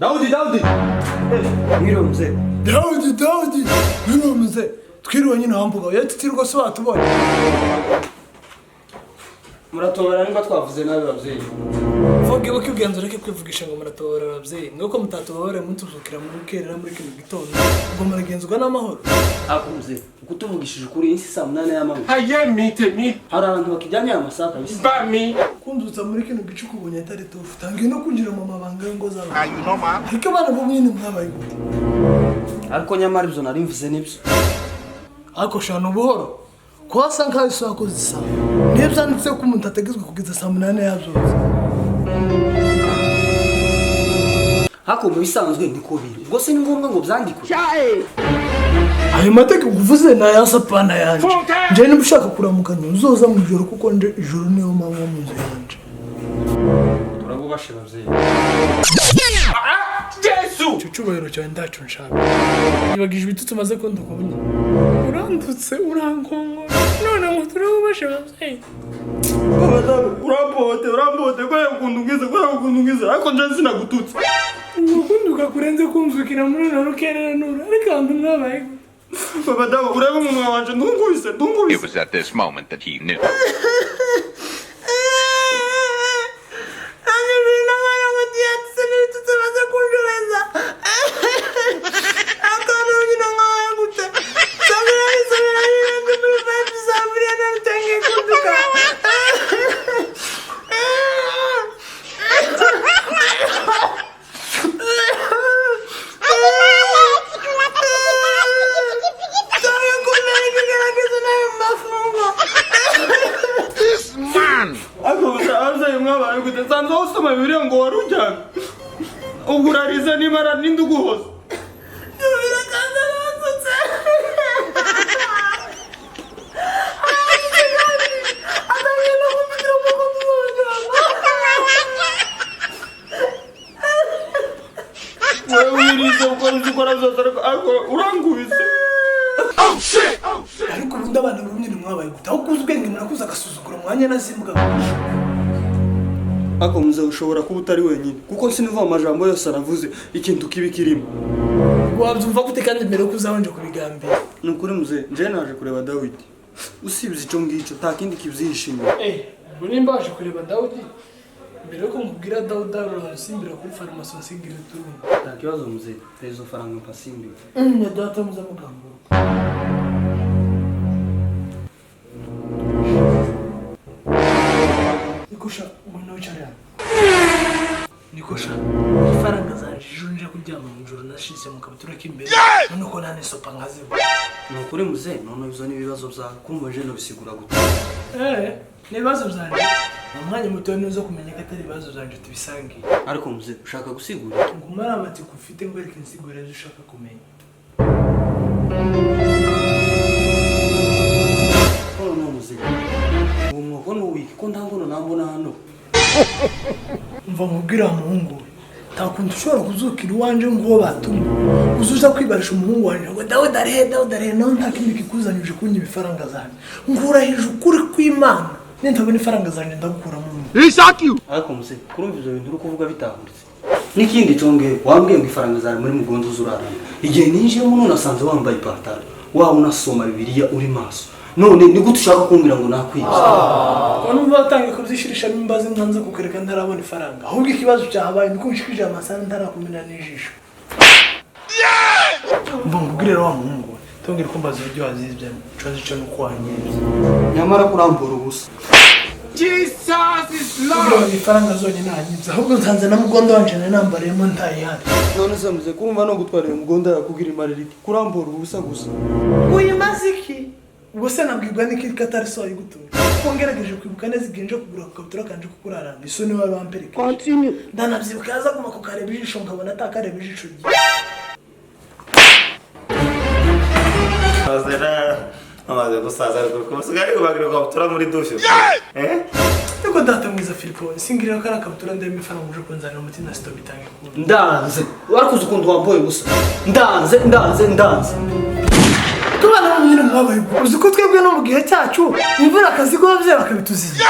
Daudi, Daudi. Mwiriwe mzee. Daudi, Daudi, mwiriwe mzee. Twiriwe nyine hambuga. Iyo tutirwa se batubonye. Muratobora niba twavuze nabi babyeyi. Vuga ibuka ubwenze ureke kwivugisha ngo muratobora ababyeyi. Nuko mutatubabare mutuzukira muri kerera muri kino gitondo. Ubwo muragenzwa n'amahoro. Ako mzee, ukutuvugishije ukuri isi saa 8 y'amanywa. Aye mi te mi Hari abantu bakijyanye aya masaha kabisa. ba mi. Kunzutsa muri kino gicuku ubonye atari tufu. Tangiye no kwinjira mu mabanga y'ingo z'abantu. Ariko abana bo nyine mwabaye gute? Ariko nyamara ibyo nari mvuze nibyo. Ariko shana ubuhoro. Ko hasa nkaho isaha ko zisa. Niyo byanditse ko umuntu ategetswe kugeza saa 8 yabyutse. Hako mu bisanzwe niko biri. Ubwo se ni ngombwa ngo byandikwe? Ayo mategeko uvuze ni aya sapana yanjye. Njye niba ushaka kuramukanya uzoza mu ijoro kuko nje ijoro niyo mpamvu mu nzu yanjye. Turabubashe babyeyi. Jesu. Icyo cyubahiro cyawe ndacu nshaka. Yibagije ibitutsi umaze kunduka ubu nyine. Urandutse urankongora none ngo turabubashe babyeyi. Urambote, urambote, kubera ukuntu ungize, kubera ukuntu ungize. Ariko nje sinagututse. Ukunduka kurenze kumvukira muri runo rukerera nura ariko ahantu mwabaye gute? Baba dawe, urebe umunwa wanje ntungubise, It ntungubise. was at this moment that he knew. Ariko ababyeyi mwabaye gute? Nsanzwe usoma Bibiliya ngo wari ujyana. Ubwo urarize nimara ninde uguhoza? Wowe wirize ukora ibyo ukora byose ariko urangubise. Ariko ubundi abana bo nyine mwabaye gute? Aho kuzi ubwenge murakuze agasuzugura umwanya nazimbwa. Ariko muze ushobora kuba utari wenyine kuko sinuva amajambo yose aravuze ikintu kibi kirimo. Wabyumva gute kandi mbere yuko uzabanje kubigambira? Ni ukuri muze, njyewe naje kureba Dawidi. Usibye icyo ngicyo nta kindi kibyihishe inyuma. Ubwo nimba waje kureba Dawudi, mbere yuko nkubwira Dawudi uransimbira kuri farumasi unsigira uturungo. Nta kibazo muze, izo faranga mpasimbire. Na data muze mugamburuka. Nikosha, ngwino wicare hano. Nikosha, ifaranga zanje ejo nje kuryama mu ijoro nashize mu kabutura k'imbere none ko nta n'isopa nkazibona. Ni ukuri muze, none ibyo ni ibibazo byawe kumva nje nobisigura gute. Ni ibibazo byanje. Mu mwanya muto nizo kumenya ko atari ibibazo byanje tubisangiye. Ariko muze, ushaka gusigura? Ngumara amatsiko ufite ngwereke insiguro ejo ushaka kumenya. None muze, uwo mwuko ni uwiki ko nta ngono nambona hano. Mva nkubwire wa muhungu we, nta kuntu ushobora kuzukira iwanje ngo uwo batumye uzuza kwibarisha umuhungu wanje ngo Dawudi arihe, Dawudi arihe, nawe nta kindi kikuzanye uje kunyiba ifaranga zanjye. Nkurahije ukuri kw'Imana, nintabona ifaranga zanjye ndagukuramo umwe. Ariko muze, kurumva ibyo bintu uri kuvuga bitahuritse. N'ikindi congeye, wambwiye ngo ifaranga zawe muri mugondo uzurarana. Igihe ninjiyemo none asanze wambaye ipantaro, waba unasoma Bibiliya uri maso. None ni gute ushaka kumbwira ngo nakwibye? Ko numva watangiye kubyishirishamo imbazi nkanze kukureka ntarabona ifaranga. Ahubwo ikibazo cyahabaye ni uko nshikije amasaha ntarakumena n'ijisho. Mva nkubwire rero wa muhungu we, tongera kumbaza uburyo wazibye, ico nzi co nuko wanyibye. Nyamara kurambura ubusa. Jesus is Kugira Lord. ngo ifaranga zonyine nanyibye, ahubwo nsanze na mugondo wanje nari nambariyemo ntayihari. None se muze, kurumva no gutwarira umugondo yakubwira imarira iki? Kurambura ubusa gusa. Uyimaze iki? Ubwo se nabwirwa n'iki ko atari so wayigutura? Kuko ngerageje kwibuka neza igihe nje kugura ku kabutura kanje ko kurarana, isoni wari wamperekeje. Ndanabyibuka yaza guma kukareba ijisho nkabona atakareba ijisho rye. Amaze gusaza ariko usigaye ari kubagira ikabutura muri dushe. Ariko data mwiza Filipo, singirira ko ari akabutura ndebe ifaranga uje kunzanira umuti na sitopu itange kundi. Ndanze. Warakuze ukuntu wamboye ubusa. Ndanze, ndanze, ndanze. Tubana mu nyine mwabaye gute? Uzi ko twebwe no mu gihe cyacu imvura akazi ko ababyeyi bakabituziza.